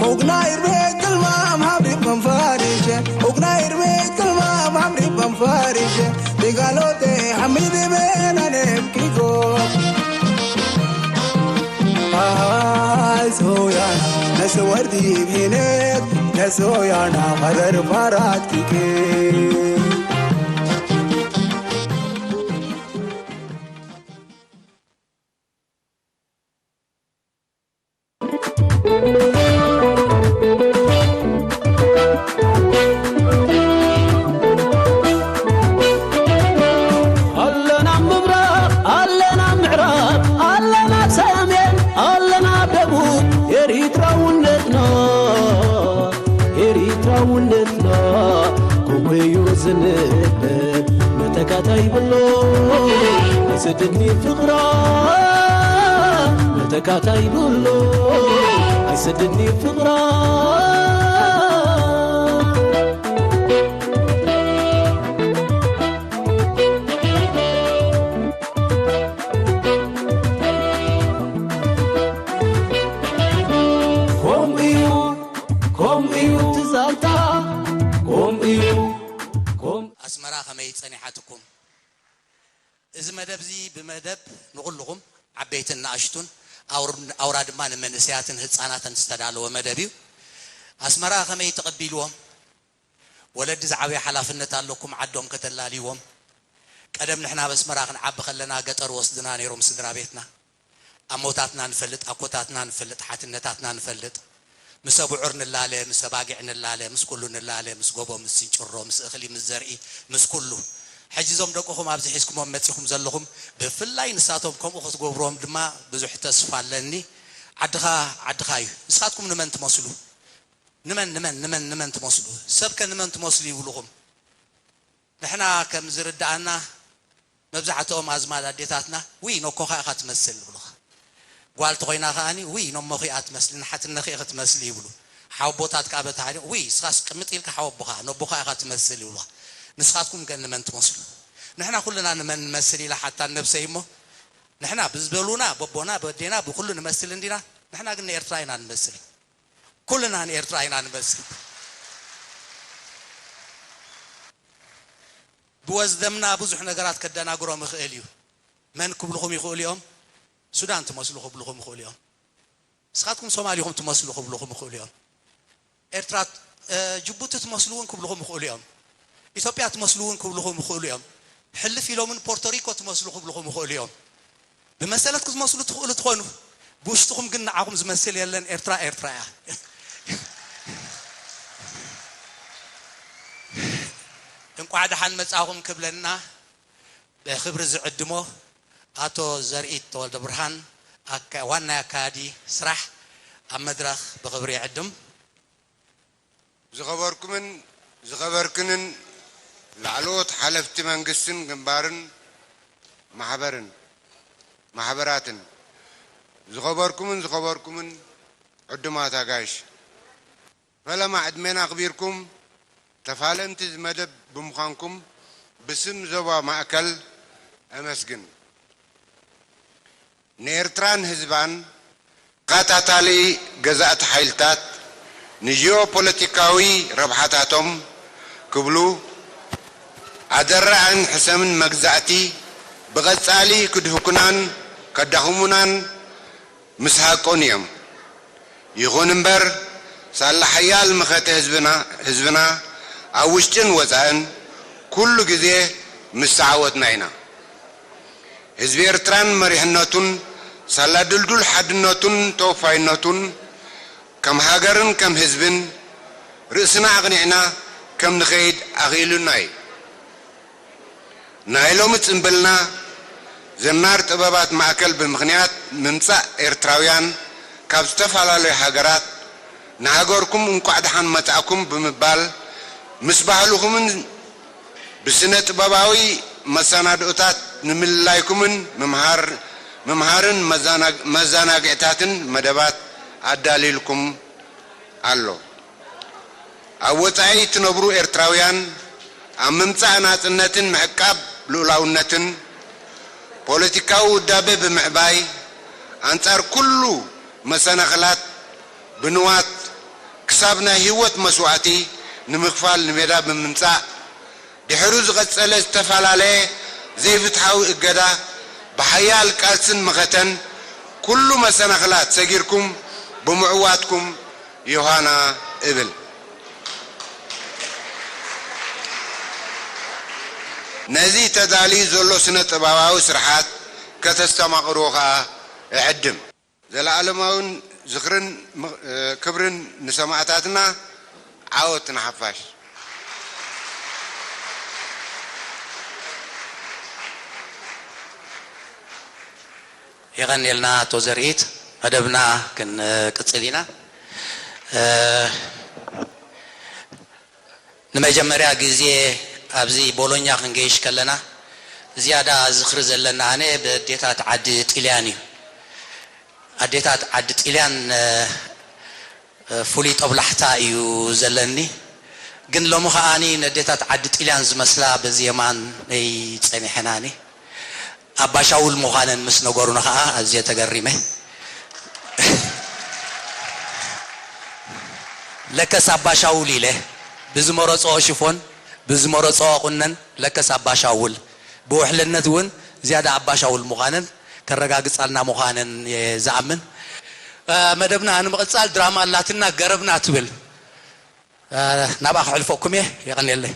ሆግናይር ቤት ክልማም ሃብሪብ መንፋሪሸ፣ ሆግናይር ቤት ክልማም ሃብሪብ መንፋሪሸ፣ ዲጋሎቴ ሐሚድ ቤና ነብኪጎ። ኣይ ሶያና ነሰወርዲ ብሂነት፣ ነሶያና ኸረር ፋራት ኪኬ። ኣለና ምብራቕ፣ ኣለና ምዕራብ፣ ኣለና ሰሜን፣ ኣለና ደቡብ፣ ኤሪትራውነትና፣ ኤሪትራውነትና፣ ከምኡ እዩ ዝንበብ፣ መተካእታ ይብሎ፣ ኣይሰድድኒ ፍቕራ፣ መተካእታ ይብሎ፣ ኣይሰድድኒ ፍቕራ። ከምኡ እዩ፣ ከምኡ እዩ እቲ ዛንታ፣ ከምኡ እዩ፣ ከም ኣስመራ ከመይ ጸኒሓትኩም? እዚ መደብ እዚ ብመደብ ንኹልኹም ዓበይትን ንኣሽቱን ኣውር-፣ ኣውራ ድማ ንመንእሰያትን ህጻናትን ዝተዳለወ መደብ እዩ። ኣስመራ ከመይ ተቐቢልዎም? ወለዲ ዝዓበየ ሓላፍነት ኣለኩም ዓዶም ከተላልይዎም። ቀደም ንሕና ኣብ ኣስመራ ክንዓቢ ከለና ገጠር ወስድና ነይሮም ስድራ ቤትና። ኣሞታትና ንፈልጥ፣ ኣኮታትና ንፈልጥ፣ ሓትነታትና ንፈልጥ። ምስ ኣቡዑር ንላለ፣ ምስ ኣባጊዕ ንላለ፣ ምስ ኩሉ ንላለ፣ ምስ ጎቦ፣ ምስ ስንጭሮ፣ ምስ እኽሊ፣ ምስ ዘርኢ፣ ምስ ኩሉ። ሕጂ እዞም ደቅኹም ኣብዚ ሒዝኩሞም መጺኹም ዘለኹም፣ ብፍላይ ንሳቶም ከምኡ ክትገብርዎም ድማ ብዙሕ ተስፋ ኣለኒ። ዓድኻ ዓድኻ እዩ። ንስኻትኩም ንመን ትመስሉ? ንመን፣ ንመን፣ ንመን፣ ንመን ትመስሉ? ሰብከ ንመን ትመስሉ ይብሉኹም? ንሕና ከም ዝርድኣና መብዛሕትኦም ኣዝማድ ኣዴታትና፣ "ውይ፣ ነኮኻ ኢኻ ትመስል" ይብሉኻ። ጓል ተኾይና ከኣኒ፣ "ውይ፣ ነሞኺ እያ ትመስሊ፣ ንሓትነኺ ኢኺ ትመስሊ" ይብሉ። ሓወቦታት ከኣ በቲ ሓደ፣ "ውይ፣ ንስኻስ ቅምጥ ኢልካ ሓወቦኻ፣ ነቦኻ ኢኻ ትመስል" ይብሉኻ። ንስኻትኩም ከ ንመን ትመስሉ? ንሕና ኩልና ንመን ንመስል ኢላ ሓታን ነብሰይ እሞ፣ ንሕና ብዝበሉና፣ በቦና፣ በዴና፣ ብኹሉ ንመስል እንዲና፣ ንሕና ግን ንኤርትራ ኢና ንመስል። ኩልና ንኤርትራ ኢና ንመስል። ብወዝደምና ብዙሕ ነገራት ከደናግሮም ይኽእል እዩ። መን ክብልኹም ይኽእሉ እዮም? ሱዳን ትመስሉ ክብልኹም ይኽእሉ እዮም። ንስኻትኩም ሶማል ኢኹም ትመስሉ ክብልኹም ይኽእሉ እዮም። ኤርትራ፣ እ፣ ጅቡቲ ትመስሉ እውን ክብልኹም ይኽእሉ እዮም። ኢትዮጵያ ትመስሉ እውን ክብልኹም ይኽእሉ እዮም። ሕልፍ ኢሎምን ፖርቶሪኮ ትመስሉ ክብልኹም ይኽእሉ እዮም። ብመሰለት ክትመስሉ ትኽእሉ ትኾኑ፣ ብውሽጥኹም ግን ንዓኹም ዝመስል የለን። ኤርትራ ኤርትራ እያ። እንቋዕ ደሓን መጻኹም ክብለና ብኽብሪ ዝዕድሞ ኣቶ ዘርኢት ተወልደ ብርሃን፣ ኣካ-፣ ዋናይ ኣካያዲ ስራሕ፣ ኣብ መድረኽ ብኽብሪ ይዕድም። ዝኸበርኩምን ዝኸበርክንን ላዕለዎት ሓለፍቲ መንግስትን ግንባርን ማሕበርን፣ ማሕበራትን፣ ዝኸበርኩምን ዝኸበርኩምን ዕዱማት ኣጋይሽ፣ ፈለማ ዕድሜና ኣኽቢርኩም ተፋለምቲ እዚ መደብ ብምዃንኩም ብስም ዞባ ማእከል ኣመስግን። ንኤርትራን ህዝባን ተኸታታሊ ገዛእቲ ሓይልታት ንጂኦፖለቲካዊ ረብሓታቶም ክብሉ ኣደራዕን ሕሰምን መግዛእቲ ብቐጻሊ ክድህኩናን ከዳኽሙናን ምስ ሃቀኑ እዮም። ይኹን እምበር፣ ሳላ ሓያል መኸተ ህዝብና፣ ህዝብና ኣብ ውሽጥን ወጻእን ኩሉ ግዜ ምስ ተዓወትና ኢና። ህዝቢ ኤርትራን መሪሕነቱን፣ ሳላ ድልዱል ሓድነቱን ተወፋይነቱን፣ ከም ሃገርን ከም ህዝብን ርእስና ኣቕኒዕና ከም ንኸይድ ኣኽኢሉና እዩ። ናይ ሎሚ ጽምብልና ዘናር ጥበባት ማእከል ብምኽንያት ምምጻእ ኤርትራውያን ካብ ዝተፈላለዩ ሃገራት ንሃገርኩም እንቋዕ ደሓን መጻእኩም ብምባል ምስ ባህልኹምን ብስነ ጥበባዊ መሰናድኦታት ንምልላይኩምን ምምሃር-፣ ምምሃርን መዛናግ-፣ መዛናግዕታትን መደባት ኣዳልዩልኩም ኣሎ። ኣብ ወጻኢ እትነብሩ ኤርትራውያን ኣብ ምምጻእ ናጽነትን ምዕቃብ ልኡላውነትን ፖለቲካዊ ውዳበ ብምዕባይ ኣንጻር ኩሉ መሰናኽላት ብንዋት ክሳብ ናይ ህይወት መስዋእቲ ንምኽፋል ንሜዳ ብምምጻእ ድሕሩ ዝቐጸለ ዝተፈላለየ ዘይፍትሓዊ እገዳ ብሓያል ቃልስን መኸተን ኩሉ መሰናኽላት ሰጊርኩም ብምዕዋትኩም ዮሃና እብል። ነዚ ተዳልዩ ዘሎ ስነ ጥበባዊ ስርሓት ከተስተማቕርዎ ከኣ እዕድም። ዘለኣለማውን ዝኽርን ም-፣ ክብርን ንሰማእታትና። ዓወት ንሓፋሽ። የቐንየልና ኣቶ ዘርኢት፣ መደብና ክንቅጽል ኢና። እ፣ ንመጀመርያ ግዜ ኣብዚ ቦሎኛ ክንገይሽ ከለና ዝያዳ ዝኽሪ ዘለኒ ኣነ ብኣዴታት ዓዲ ጥልያን እዩ። ኣዴታት ዓዲ ጥልያን፣ እ፣ ፍሉይ ጦብላሕታ እዩ ዘለኒ። ግን ሎሚ ከኣ ነዴታት ዓዲ ጥልያን ዝመስላ በዚ የማነይ ጸኒሐናኒ። ኣባ ሻውል ምዃነን ምስ ነገሩኒ ከኣ ኣዝየ ተገሪመ። ለከስ ኣባ ሻውል ኢለ ብዝመረጽኦ ሽፎን ብዝመረጽኦ ቁነን ለከስ ኣባ ሻውል ብውሕልነት እውን ዝያዳ ኣባ ሻውል ምዃነን ከረጋግጻልና ምዃነን እየ ዝኣምን። እ፣ መደብና ንምቕጻል ድራማ ኣላትና ገረብና ትብል፣ እ፣ ናብኣ ከሕልፈኩም እየ። የቐንየለይ።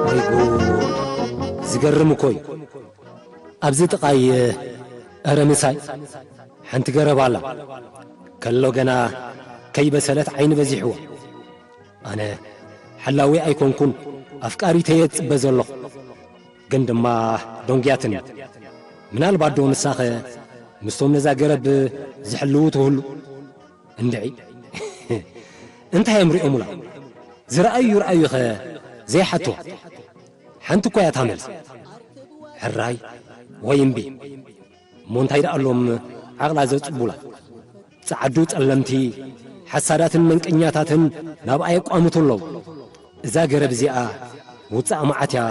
ወይ ጉድ! ዝገርም እኮ እዩ። ኣብዚ ጥቓይ፣ ኧረ ምሳይ፣ ሓንቲ ገረብ ኣላ። ከሎ ገና ከይበሰለት ዓይኒ በዚሕዋ። ኣነ ሓላዊ ኣይኮንኩን፣ ኣፍቃሪተየ እጽበ ዘለኹ። ግን ድማ ደንጉያትኒ። ምናልባት ዶ ንሳኸ ምስቶም ነዛ ገረብ ዝሕልዉ ትህሉ? እንድዒ። እንታይ እዮም ሪኦሙላ? ዝረኣዩ ይርኣዩኸ ዘይሓትዋ? ሓንቲ እኮ እያ እታ መልሲ። ሕራይ ወይ እምቢ። እሞ እንታይ ደኣ ኣሎም ዓቕላ ዘጽቡላ? ጸዓዱ ጸለምቲ፣ ሓሳዳትን መንቀኛታትን ናብኣ የቋምቱ ኣለዉ። እዛ ገረብ እዚኣ ውጻእ መዓት እያ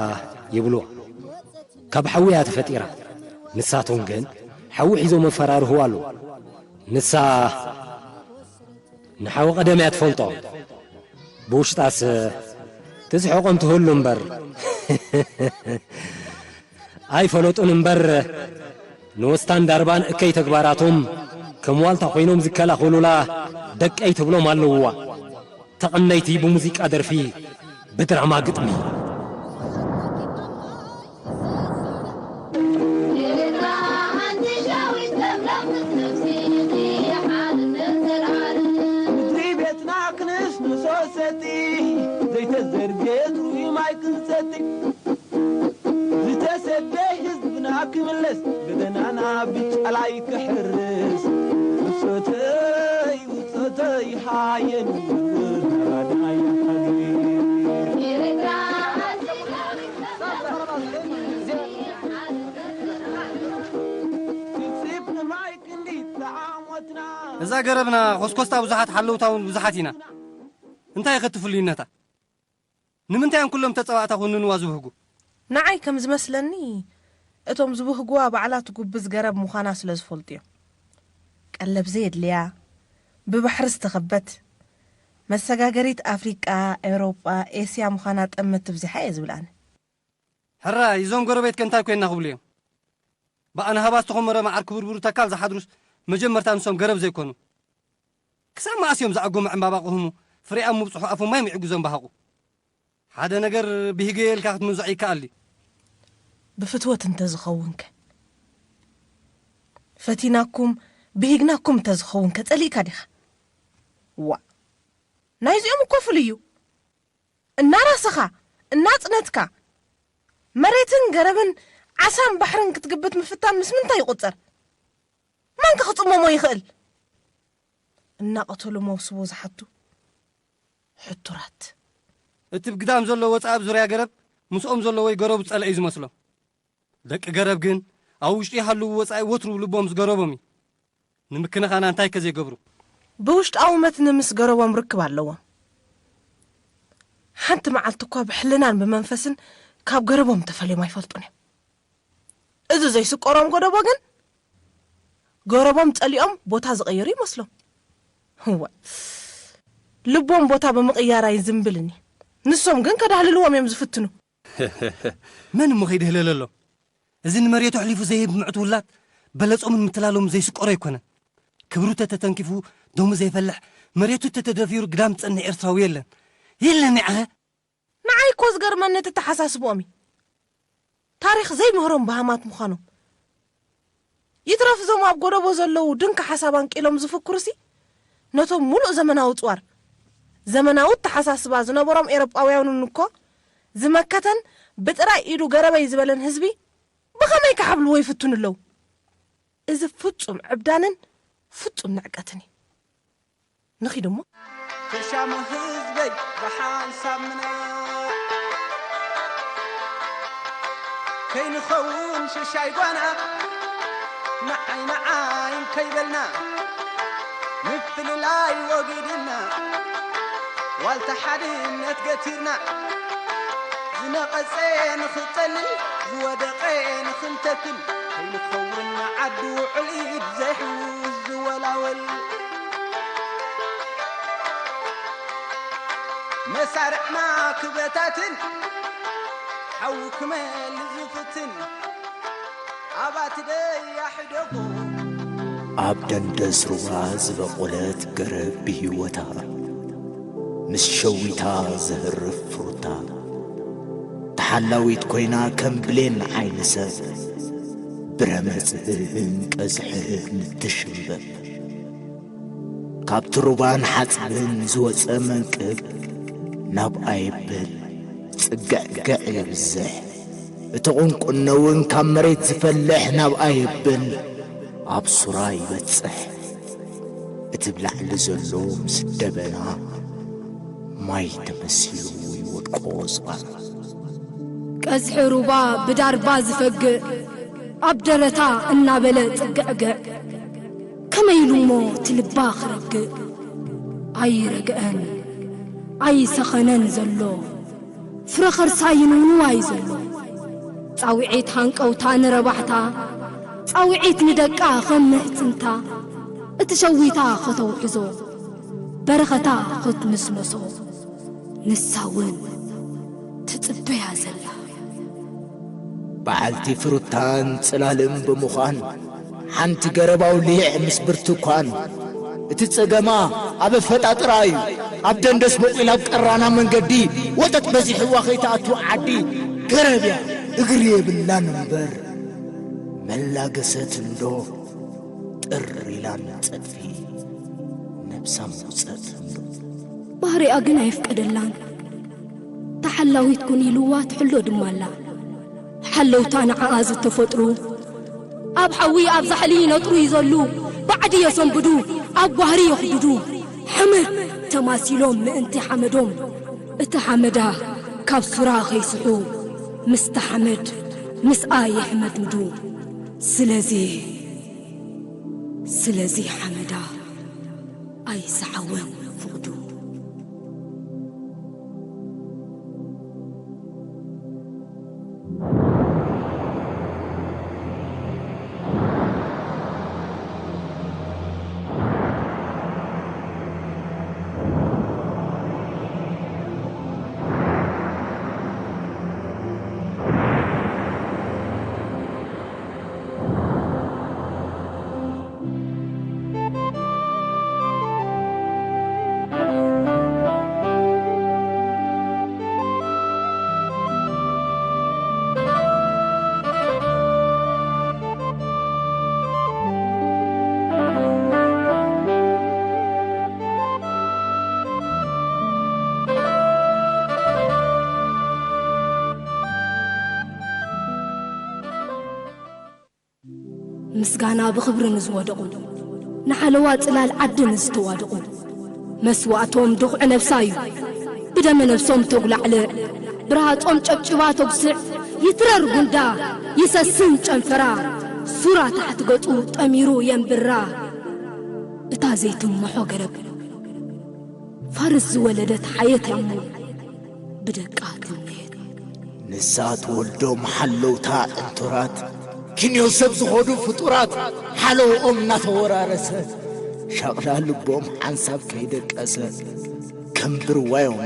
ይብልዋ። ካብ ሓዊ እያ ተፈጢራ። ንሳቶም ግን ሓዊ ሒዞም የፈራርህዋ ኣለዉ። ንሳ ንሓዊ ቀደም እያ ትፈልጦ። ብውሽጣስ ትስሕቖም ትህሉ እምበር። ኣይፈለጡን እምበር ንወስታን ዳርባን እከይ ተግባራቶም ከም ዋልታ ኮይኖም ዝከላኸሉላ ደቀይ ትብሎም ኣለውዋ። ተቐነይቲ ብሙዚቃ ደርፊ ብድራማ ግጥሚ። ኤርትራ ሓንቲ ሻዊት ለምለም ምስ ነብሲ ኢኺ ሓድነት ዘልዓል። ምድሪ ቤትና ክንስንሶ ሰቲ ዘይተዘርገየት ሩይ ማይ ክንሰቲ ዝተሰደ ህዝብና ክምለስ ገደናና ብጫላይ ክሕርስ ውጾተይ ውጾተይ ሓየን ናባና ይሓግዝ። እዛ ገረብና ኮስኮስታ ብዙሓት ሓለውታ እውን ብዙሓት ኢና። እንታይ ኢኸ ትፍልይነታ? ንምንታይ እዮም ኩሎም ተጸባእታ ኮንንዋ ዝብህጉ? ንዓይ ከም ዝመስለኒ እቶም ዝብህጉዋ ባዕላ ትጉብዝ ገረብ ምዃና ስለ ዝፈልጡ እዮም። ቀለብ ዘየድልያ፣ ብባሕሪ ዝተኸበት፣ መሰጋገሪት ኣፍሪቃ፣ ኤውሮጳ፣ ኤስያ ምዃና ጠመት ትብዚሓ እየ ዝብል ኣነ። ሕራይ እዞም ጎረቤትከ እንታይ ኮይንና ክብሉ እዮም? ብኣናህባ ዝተኾመረ መዓር ክብርብሩ ተካል ዝሓድሩስ መጀመርታ ንሶም ገረብ ዘይኮኑ? ክሳብ መኣስ እዮም ዝኣጎመ ዕምባባ ቅህሙ ፍሬ ኣብ ምብጽሑ ኣፎም ማይ ምዕጉዞም በሃቑ። ሓደ ነገር ብሂገዮ ኢልካ ክትምንዝዖ ይከኣል ድዩ? ብፍትወት እንተዝኸውንከ? ፈቲናኩም፣ ብሂግናኩም እንተዝኸውንከ ጸሊእካ ዲኻ? ዋእ! ናይዚኦም እኮ ፍሉይ እዩ። እናራሰኻ፣ እናጽነትካ፣ መሬትን ገረብን ዓሳን ባሕርን ክትግብት ምፍታን ምስ ምንታይ ይቑጸር? መን ከ ክጽመሞ ይኽእል? እናቐተሉ መውስቦ ዝሓቱ ሕቱራት። እቲ ብግዳም ዘሎ ወጻኢ ኣብ ዙርያ ገረብ ምስኦም ዘሎ ወይ ገረቡ ዝጸልአ እዩ ዝመስሎም። ደቂ ገረብ ግን ኣብ ውሽጢ ይሃልዉ ወጻኢ ወትሩ ልቦም ዝገረቦም እዩ። ንምክንኻና እንታይ ከ ዘይገብሩ? ብውሽጣዊ መትኒ ምስ ገረቦም ርክብ ኣለዎም። ሓንቲ መዓልቲ እኳ ብሕልናን ብመንፈስን ካብ ገረቦም ተፈልዮም ኣይፈልጡን እዮም። እዚ ዘይስቆሮም ጎደቦ ግን ገረቦም ጸሊኦም ቦታ ዝቐየሩ ይመስሎም። እወ፣ ልቦም ቦታ ብምቕያር ኣይዝንብልን እዩ። ንሶም ግን ከዳህልልዎም እዮም ዝፍትኑ። መን እሞ ከይድህለለሎም? እዚ ንመሬቱ ኣሕሊፉ ዘይህብ ምዕት ውላድ በለጾምን ምትላሎምን ዘይስቆሮ ኣይኮነን። ክብሩ ተተተንኪፉ ደሙ ዘይፈልሕ፣ መሬቱ ተተደፊሩ ግዳም ዝጸንሕ ኤርትራዊ የለን። የለን ይዓኸ። ንዓይ እኮ ዝገርመኒ እቲ ተሓሳስብኦም እዩ። ታሪኽ ዘይምህሮም በሃማት ምዃኖም። ይትረፍ እዞም ኣብ ጎደቦ ዘለዉ ድንኪ ሓሳብ ኣንቂሎም ዝፍክሩሲ ነቶም ሙሉእ ዘመናዊ ጽዋር ዘመናዊ ኣተሓሳስባ ዝነበሮም ኤሮጳውያንን እኮ ዝመከተን ብጥራይ ኢዱ ገረበይ ዝበለን ህዝቢ ብኸመይ ክሓብልዎ ይፍትኑ ኣለዉ። እዚ ፍጹም ዕብዳንን ፍጹም ንዕቀትን እዩ። ንኺድ እሞ። ተሻሙ ህዝበይ ብሓንሳብ ምነ ከይንኸውን ሽሻይ ጓና ንዓይ ንዓይ ከይበልና ምፍልላይ ወጊድና ዋልታ ሓድነት ገቲርና ዝነቐጸ ንኽጠልል ዝወደቐ ንኽንተክል ከይንኸውን ንዓዱ ውዕል ኢድ ዘይሕውስ ዝወላወል መሳርዕና ክበታትን ሓዊ ክመል ዝፍትን ኣባቲ ደያ ሕደጎ ኣብ ደንደስ ሩባ ዝበቖለት ገረብ ብህይወታ ምስ ሸዊታ ዘህርፍ ፍሩታ ተሓላዊት ኮይና ከም ብሌን ዓይኒ ሰብ ብረመጽህን ቀዝሕህን ትሽምበብ። ካብቲ ሩባን ሓጽብን ዝወጸ መንቅብ ናብ ኣየብል ጽግዕግዕ የብዝሕ። እቲ ቁንቁነውን ካብ መሬት ዝፈልሕ ናብ ኣየብል ኣብ ሱራ ይበጽሕ። እቲ ብላዕሊ ዘሎ ምስ ደበና ማይ ተመሲሉ ይወድቆ ዝባን። ቀዝሒ ሩባ ብዳርባ ዝፈግእ ኣብ ደረታ እናበለ ጽግዕግዕ ከመይ ኢሉ እሞ እቲ ልባ ክረግእ ኣይረግአን ኣይሰኸነን ዘሎ ፍረ ኸርሳ ይንውንዋይ ዘሎ ጻውዒት ሃንቀውታ ንረባሕታ ጻውዒት ንደቃ ኸም ምሕጽንታ እቲ ሸዊታ ኸተውሕዞ በረኸታ ኽትምስመሶ ንሳ እውን ትጽበያ ዘላ። በዓልቲ ፍሩታን ጽላልን ብምዃን ሓንቲ ገረብ ኣውሊዕ ምስ ብርቱኳን እቲ ጸገማ ኣብ ኣፈጣጥራ እዩ። ኣብ ደንደስ በቂላ ኣብ ቀራና መንገዲ ወጠጥ በዚሕዋ ከይትኣቱ ዓዲ ገረብ እያ እግሪ የብላን እምበር መላገሰት እንዶ ጥር ኢላ ንጸድፊ ነብሳ መውጸት እንዶ ባህሪኣ ግን ኣይፍቀደላን። ተሓላዊት ኩን ኢልዋ ትሕሎ ድማ ኣላ። ሓለውታ ንዓኣ ዝተፈጥሩ ኣብ ሓዊ ኣብ ዛሕሊ ይነጥሩ ይዘሉ ባዕዲ የሰንብዱ ኣብ ጓህሪ የኽድዱ ሓመድ ተማሲሎም ምእንቲ ሓመዶም እቲ ሓመዳ ካብ ሱራ ከይስሑ ምስቲ ሓመድ ምስኣ የሕመድምዱ ስለዚ ስለዚ ሓመዳ ኣይሰሓወን ፍቕዱ። ምስጋና ብኽብሪ ንዝወደቑ፣ ንሓለዋ ጽላል ዓዲ ንዝተዋደቑ፣ መስዋእቶም ድኹዒ ነብሳ እዩ። ብደመ ነብሶም ተጉላዕልዕ፣ ብረሃጾም ጨብጭባ ተጉስዕ፣ ይትረር ጉንዳ፣ ይሰስን ጨንፈራ፣ ሱራ ታሕቲ ገጹ ጠሚሩ የንብራ። እታ ዘይትመሖ ገረብ፣ ፋርስ ዝወለደት ሓየት እያ እሞ፣ ብደቃ ትምነየት። ንሳ ትወልዶም ሓለውታ ዕንቱራት፣ ክንዮ ሰብ ዝኾዱ ፍጡራት፣ ሓለውኦም እናተወራረሰ፣ ሻቕላ ልቦም ሓንሳብ ከይደቀሰ፣ ከም ብርዋዮም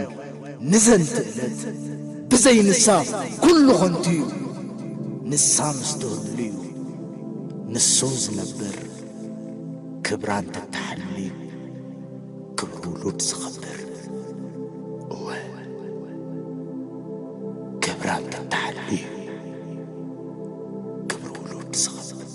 ንዘንቲ ዕለት፣ ብዘይ ንሳ ኩሉ ኸንቱ እዩ። ንሳ ምስ ትህሉ እዩ ንሱ ዝነብር፣ ክብራ እንተትሓሊ ክብሪ ውሉድ ዝኸብር። እወ፣ ክብራ እንተትሓሊ ክብሪ ውሉድ ዝኸብር።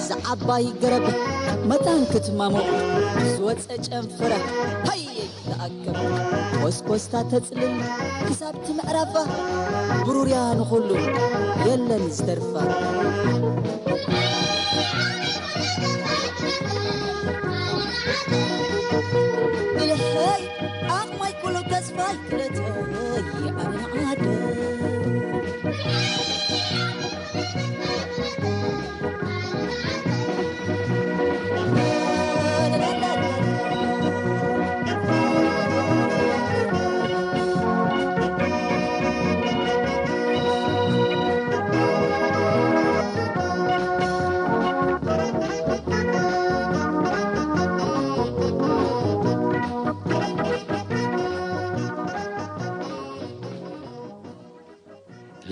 ዝዓባይ ገረብ መታን ክትማሞ ዝወፀ ጨንፈረ ሃየ ይተኣከብ። ቆስቆስታ ተፅልል ክሳብ እቲ ምዕራፋ፣ ብሩርያ ንኹሉ የለን ዝተርፋ። ብልሐይ ኣቕማይ ኩሉ ተስፋይ ክለተይ ኣነ ዓደ።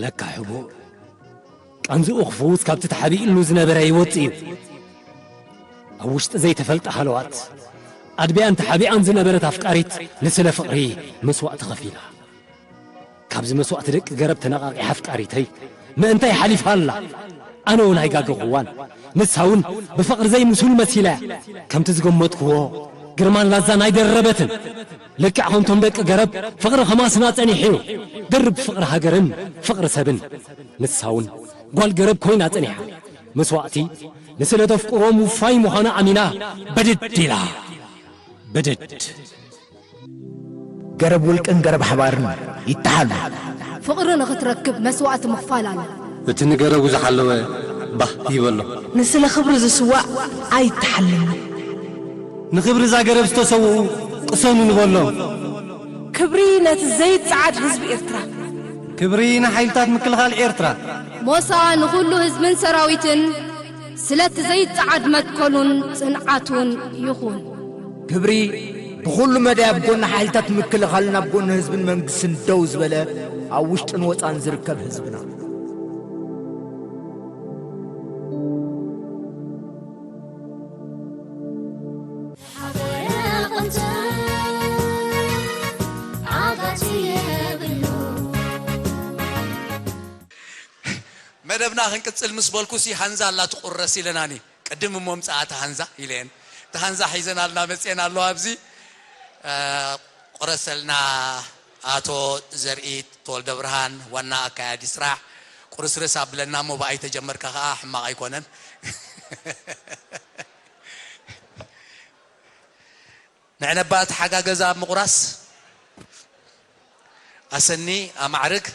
ለካ ሕቡእ ቃንዝኡ ክፍውስ ካብቲ ተሓቢእሉ ዝነበረ ይወጽእ እዩ። ኣብ ውሽጢ ዘይተፈልጠ ሃለዋት ኣድብያን ተሓቢኣን ዝነበረት ኣፍቃሪት ንስለ ፍቕሪ መስዋእቲ ከፊላ። ካብዚ መስዋእቲ ደቂ ገረብ ተነቓቒሓ ኣፍቃሪተይ ምእንታይ ሓሊፋ ኣላ? ኣነ እውን ኣይጋገኹዋን። ንሳ እውን ብፍቕሪ ዘይምሱል መሲላ እያ። ከምቲ ዝገመትክዎ ግርማን ላዛን ኣይደረበትን። ልክዕ ከምቶም ደቂ ገረብ ፍቕሪ ከማስና ጸኒሑ እዩ። ድርብ ፍቕሪ ሃገርን ፍቕሪ ሰብን። ንሳ እውን ጓል ገረብ ኮይና ጸኒሓ። መስዋእቲ ንስለ ተፍቅሮ ምውፋይ ምዃና ኣሚና በድድ ኢላ። በድድ። ገረብ ውልቅን ገረብ ሓባርን ይተሓሉ። ፍቕሪ ንኽትረክብ መስዋእቲ ምኽፋል ኣሎ። እቲ ንገረቡ ዝሓለወ ባህ ይበሎ። ንስለ ክብሪ ዝስዋእ ኣይተሓለምን። ንኽብሪ እዛ ገረብ ዝተሰውኡ ቅሰኑ ንበሎም። ክብሪ ነቲ ዘይጸዓድ ህዝቢ ኤርትራ። ክብሪ ንሓይልታት ምክልኻል ኤርትራ። ሞሳ ንኹሉ ህዝብን ሰራዊትን ስለቲ ዘይጸዓድ መትከሉን ጽንዓቱን ይኹን። ክብሪ ብኹሉ መዳይ ኣብ ጎኒ ሓይልታት ምክልኻልን ኣብ ጎኒ ህዝብን መንግስትን ደው ዝበለ ኣብ ውሽጥን ወጻን ዝርከብ ህዝብና። መደብና ክንቅጽል ምስ በልኩሲ ሃንዛ ኣላ ትቑረስ ኢለናኒ። ቅድም እሞ ምጽኣት ሃንዛ ኢለን። እቲ ሃንዛ ሒዘናልና መጽኤን ኣለዋ ኣብዚ። እ፣ ቁረሰልና ኣቶ ዘርኢ ተወልደብርሃን ዋና ኣካያዲ ስራሕ። ቁርስርስ ኣብለና እሞ ብኣይ ተጀመርካ ከኣ ሕማቕ ኣይኮነን። ንዕነባ ተሓጋገዛ ኣብ ምቑራስ ኣሰኒ ኣማዕርግ።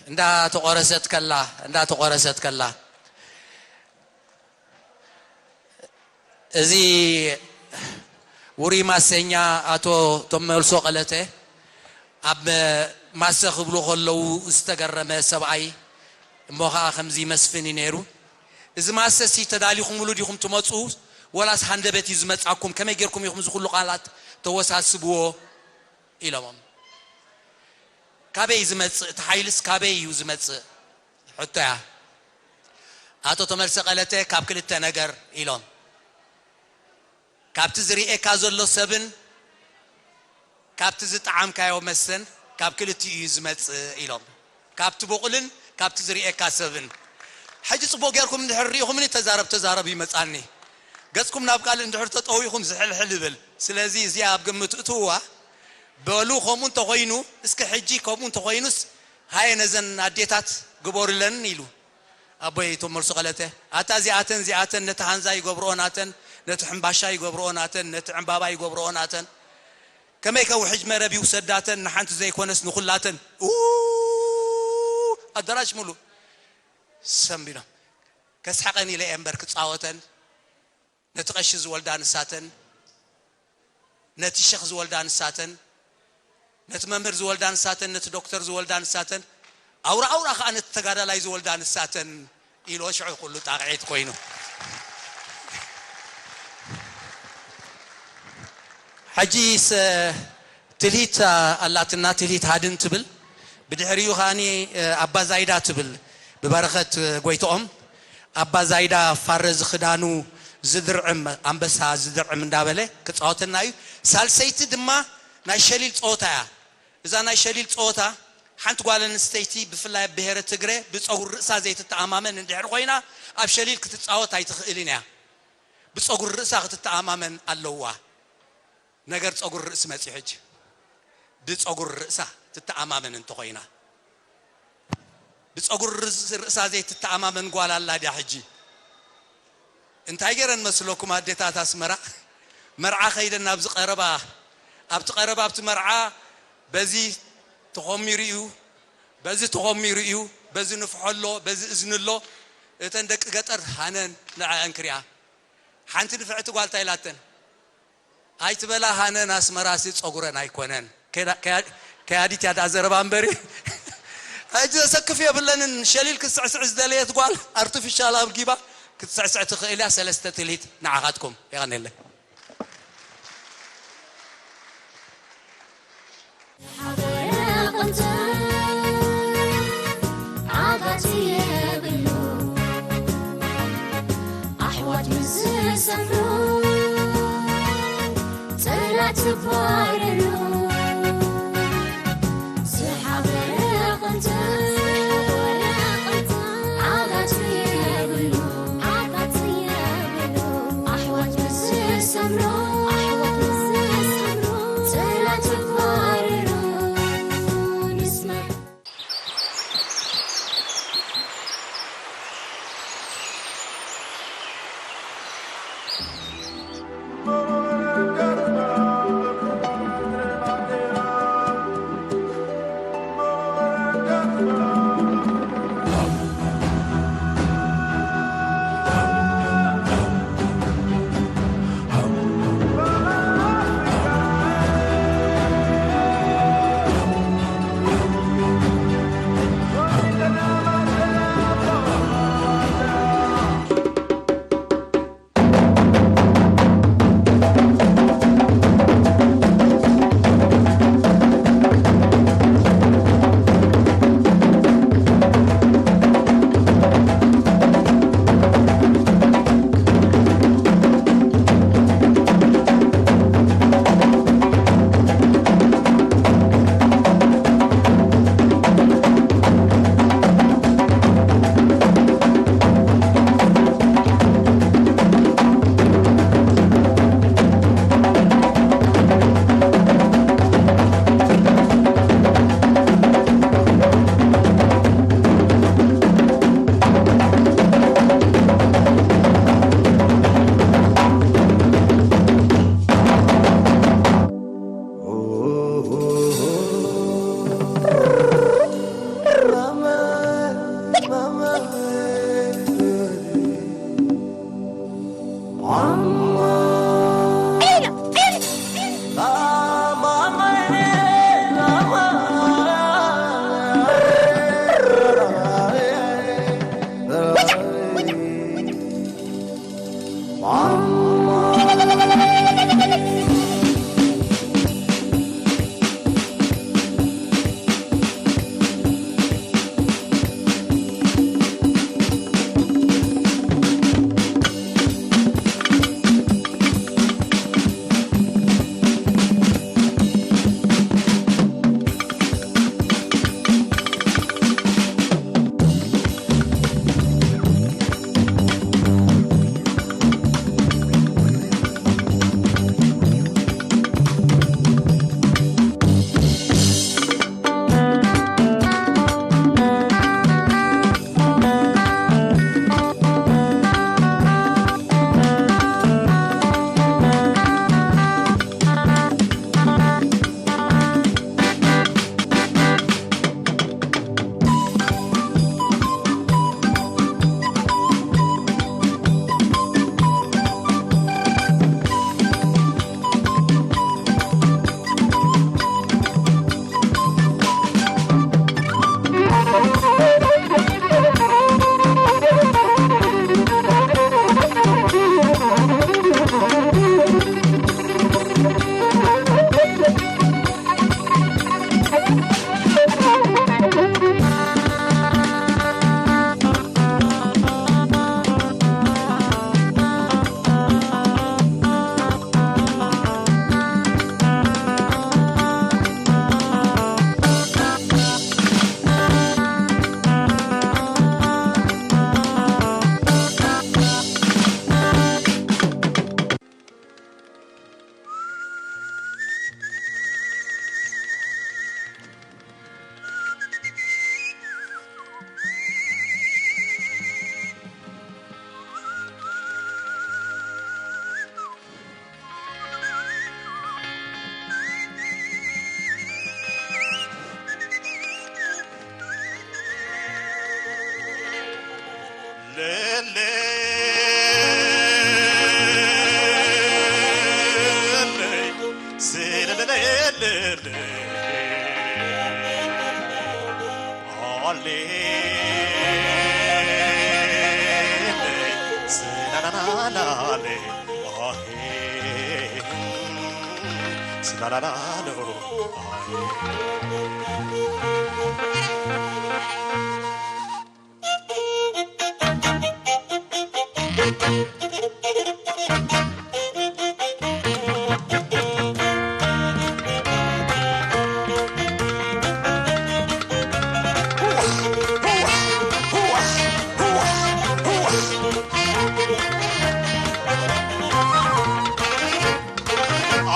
እንዳ ተቆረሰት ከላ እንዳ ተቆረሰት ከላ እዚ ውሩይ ማሰኛ ኣቶ ተመልሶ ቀለተ ኣብ ማሰ ክብሉ ከለዉ ዝተገረመ ሰብኣይ እሞ ኸዓ ከምዚ መስፍን እዩ ነይሩ። እዚ ማሰ ሲ ተዳሊኹምሉ ዲኹም ትመፁ ወላስ ሃንደበት እዩ ዝመፃኩም? ከመይ ጌርኩም ኢኹም እዚ ኩሉ ቃላት ተወሳስብዎ? ኢሎሞም። ካበይ ዝመጽእ እቲ ሓይልስ ካበይ እዩ ዝመጽእ? ሕቶያ። ኣቶ ተመልሰ ቀለተ ካብ ክልተ ነገር ኢሎም፣ ካብቲ ዝርእየካ ዘሎ ሰብን ካብቲ ዝጠዓምካዮ መስተን ካብ ክልቲኡ እዩ ዝመጽእ ኢሎም። ካብቲ ብቑልን ካብቲ ዝርእየካ ሰብን። ሕጂ ጽቡቕ ጌርኩም እንድሕር ርኢኹምኒ፣ ተዛረብ ተዛረብ ይመጻኒ። ገጽኩም ናብ ካልእ እንድሕር ተጠዊኹም ዝሕልሕል ይብል። ስለዚ እዚኣ ኣብ ግምት እትውዋ። በሉ፣ ከምኡ እንተኾይኑ፣ እስኪ ሕጂ ከምኡ እንተኾይኑስ፣ ሃየ ነዘን ኣዴታት ግበሩለን ኢሉ። ኣቦይ እቶም መልሱ ቀለተ፣ ኣታ እዚኣተን፣ እዚኣተን ነቲ ሃንዛ ይገብርኦ ናተን፣ ነቲ ሕምባሻ ይገብርኦ ናተን፣ ነቲ ዕምባባ ይገብርኦ ናተን። ከመይ ከ ውሕጅ መረብ ይውሰዳተን፣ ንሓንቲ ዘይኮነስ ንኹላተን። ኡ፣ ኣዳራሽ ሙሉ ሰንቢዶም። ከስሓቀን ኢለ እየ እምበር ክጻወተን። ነቲ ቀሺ ዝወልዳ ንሳተን፣ ነቲ ሸኽ ዝወልዳ ንሳተን፣ ነቲ መምህር ዝወልዳ ንሳተን፣ ነቲ ዶክተር ዝወልዳ ንሳተን፣ ኣውራ ኣውራ ኸኣ ነቲ ተጋዳላይ ዝወልዳ ንሳተን ኢልዎ ሽዑ ኩሉ ጣቕዒት ኮይኑ። ሕጂስ ትልሂት ኣላትና፣ ትልሂት ሃድን ትብል፣ ብድሕሪኡ ከኣኒ ኣባ ዛይዳ ትብል፣ ብበረኸት ጎይትኦም። ኣባ ዛይዳ ፋረ ዝኽዳኑ ዝድርዕም፣ ኣንበሳ ዝድርዕም እንዳበለ ክጻወተና እዩ። ሳልሰይቲ ድማ ናይ ሸሊል ጸወታ እያ። እዛ ናይ ሸሊል ጸወታ፣ ሓንቲ ጓል ኣንስተይቲ ብፍላይ ኣብ ብሄረ ትግረ ብጸጉሪ ርእሳ ዘይትተኣማመን እንድሕር ኮይና፣ ኣብ ሸሊል ክትጻወት ኣይትኽእልን እያ። ብጸጉሪ ርእሳ ክትተኣማመን ኣለዋ። ነገር ጸጉሪ ርእሲ መጺኡ ሕጂ። ብጸጉሪ ርእሳ ትተኣማመን እንተኾይና፣ ብጸጉሪ ርእስ-፣ ርእሳ ዘይትተኣማመን ጓል ኣላ ድያ ሕጂ? እንታይ ገይረን መስለኩም ኣዴታት ኣስመራ? መርዓ ከይደን ናብዚ ቀረባ፣ ኣብቲ ቀረባ ኣብቲ መርዓ በዚ ተኾሚሩ እዩ፣ በዚ ተኾሚሩ እዩ፣ በዚ ንፍሖ ኣሎ፣ በዚ እዝኒ ኣሎ። እተን ደቂ ገጠር ሃነን ንዐአን ክሪኣ። ሓንቲ ንፍዕቲ ጓል እንታይ ኢላተን? ኣይትበላ ሃነን ኣስመራሲ ጸጉረን ኣይኮነን። ከዳ-፣ ከያ-፣ ከያዲት እያ ደኣ ዘረባ እምበሪ። ሕጂ ዘሰክፍ የብለንን። ሸሊል ክትስዕስዕ ዝደለየት ጓል ኣርቲፊሻል ኣብ ጊባ ክትስዕስዕ ትኽእል እያ። ሰለስተ ትልሂት ንዓኻትኩም። የቐንየለይ። ሓበረ ቕንጽል ዓጋቲ የብሉ። ኣሕዋት ምስ ዝሰፍሩ፣ ጽላት ትባረሩ። ዝሓበረ ቕንጽል ዓጋቲ የብሉ። ዓጋቲ የብሉ። ኣሕዋት ምስ ዝሰምሩ፣ ኣሕዋት ምስ ዝሰምሩ፣ ጽላት ትባረሩ። ንስማዕ።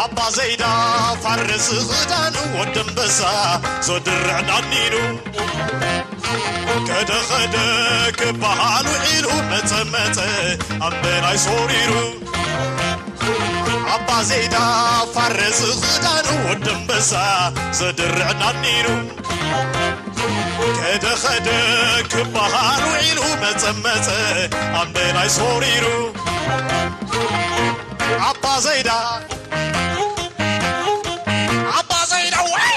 ኣባ ዘይዳ ፋርስ ኽዳን ወዲ ኣንበሳ፣ ዘድርዕ ዳኒኑ ከደ ኸደ ክበሃል ውዒሉ፣ መጸ መጸ ኣምበላይ ሶሪሩ። ኣባ ዘይዳ ፋርስ ኽዳን ወዲ ኣንበሳ፣ ዘድርዕ ዳኒኑ ከደ ኸደ ክበሃል ውዒሉ፣ መጸ መጸ ኣምበላይ ሶሪሩ። ኣባ ዘይዳ፣ ኣባ ዘይዳ፣ ወይ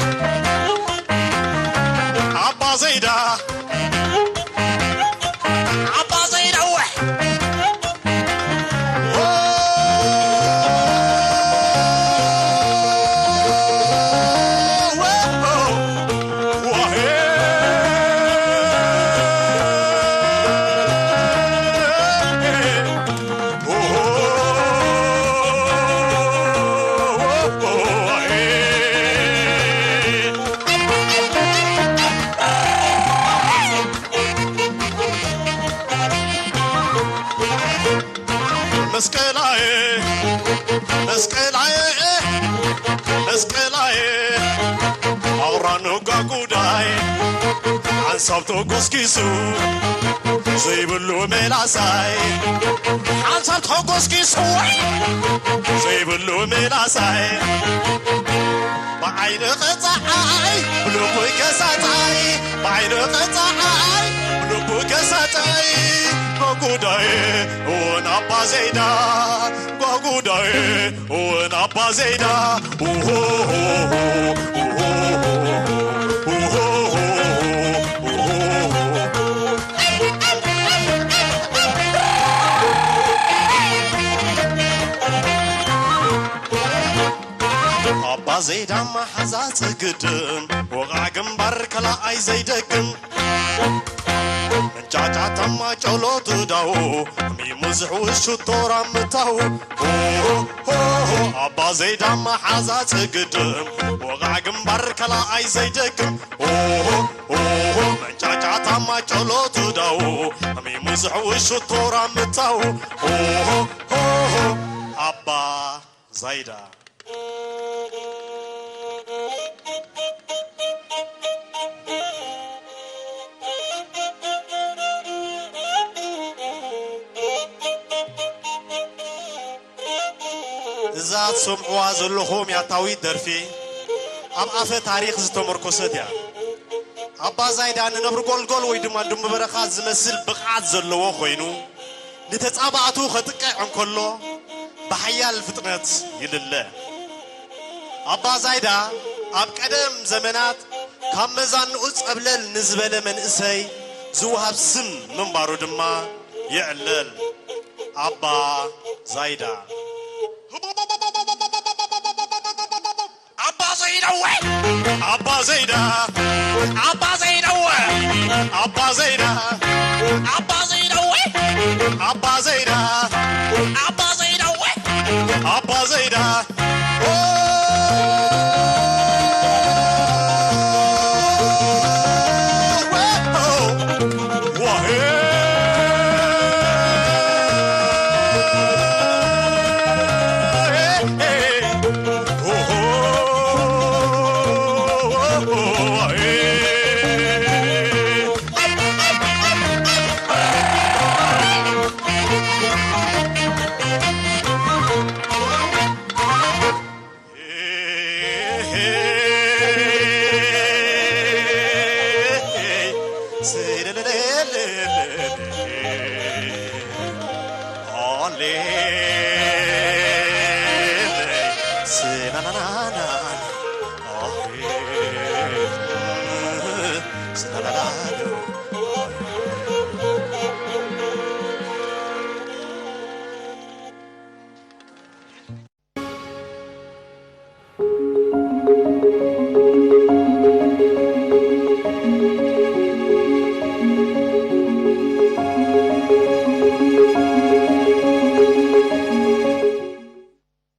ኣባ ዘይዳ፣ ኣባ ዘይዳ፣ ወይ መስቀላዬ፣ መስቀላዬ፣ መስቀላዬ፣ ኣውራ ነጋ ጉዳይ፣ ሓንሳብ ተጎስኪሱ ዘይብሉ ሜላሳይ፣ ሓንሳብ ተጎስኪሱ ወይ ዘይብሉ ሜላሳይ፣ ብዓይኒ ቀጻዓይ ብልቡ ገሳጻይ፣ ብዓይኒ ቀጻዓይ ብልቡ ገሳጻይ፣ ጓጉዳይ እውን ኣባ ዘይዳ፣ ጓጉዳይ እውን ኣባ ዘይዳ። ኡሆ፣ ኡሆ፣ ኡሆ፣ ኡሆ፣ ኡሆ። ኣባ ዘይዳ መሓዛ ጽግድም፣ ወቓዕ ግንባር ከላኣይ ዘይደግም፣ መንጫጫታ ማጨሎ ትዳዉ፣ ሚሙ ዝሕውስ ሽቶራ ምታዉ። ሆ፣ ሆ፣ ሆ፣ ኣባ ዘይዳ መሓዛ ጽግድም፣ ወቓዕ ግንባር ከላኣይ ዘይደግም። ሆ፣ ሆ፣ ሆ፣ ሆ፣ መንጫጫታ ማጨሎ ትዳዉ፣ ሚሙ ዝሕውስ ሽቶራ ምታዉ። ሆ፣ ሆ፣ ሆ፣ ሆ፣ ኣባ ዛይዳ። እዛ ትሰምዕዋ ዘለኹም ያታዊት ደርፊ ኣብ ኣፈ ታሪኽ ዝተመርኮሰት እያ። ኣባ ዛይዳ ንነብሪ ጎልጎል ወይ ድማ ድሙ በረኻ ዝመስል ብቕዓት ዘለዎ ኮይኑ፣ ንተጻባእቱ ከጥቅዕ እንከሎ ብሓያል ፍጥነት ይልለ። ኣባ ዛይዳ ኣብ ቀደም ዘመናት ካብ መዛንኡ ጸብለል ንዝበለ መንእሰይ ዝወሃብ ስም ምንባሩ ድማ ይዕለል። ኣባ ዛይዳ። ኣባ ዘይዳ ወይ! ኣባ ዘይዳ! ኣባ ዘይዳ ወይ! ኣባ ዘይዳ! ኣባ ዘይዳ ወይ! ኣባ ዘይዳ! ኣባ ዘይዳ ወይ! ኣባ ዘይዳ! ኦ! ዋሄ!